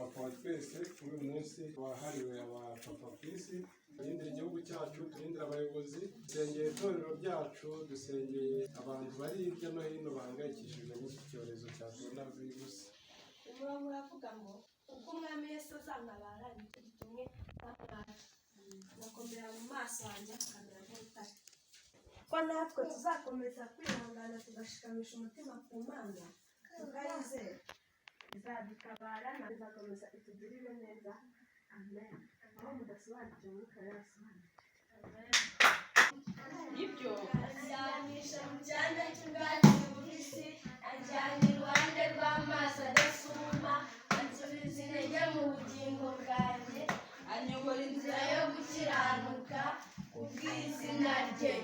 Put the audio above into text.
Papa wa twese kuri uyu munsi wahariwe abapapa ku isi. Turindire igihugu cyacu, turindire abayobozi, dusengeye itorero ryacu, dusengeye abantu bari hirya no hino bahangayikishijwe n'iki cyorezo cya korona virusi. Umurongo uravuga ngo ubwo Umwami Yesu azantabara, nicyo gitumye ntamwara, ngakomera mu maso hanjye hakamera nk'urutare. Ko natwe tuzakomeza kwihangana, tugashikamisha umutima ku Mana, tukayizera, izadutabara, izakomeza itugirire neza. Amen. Aho mudasobanukiwe, Umwuka yasobanukira. Nibyo. Anjyanisha mu cyanya cy'ubwatsi bubisi, anjyana iruhande rw'amazi adasuma, ansubiza intege mu bugingo bwanjye, anyobora inzira yo gukiranuka kubw'izina rye.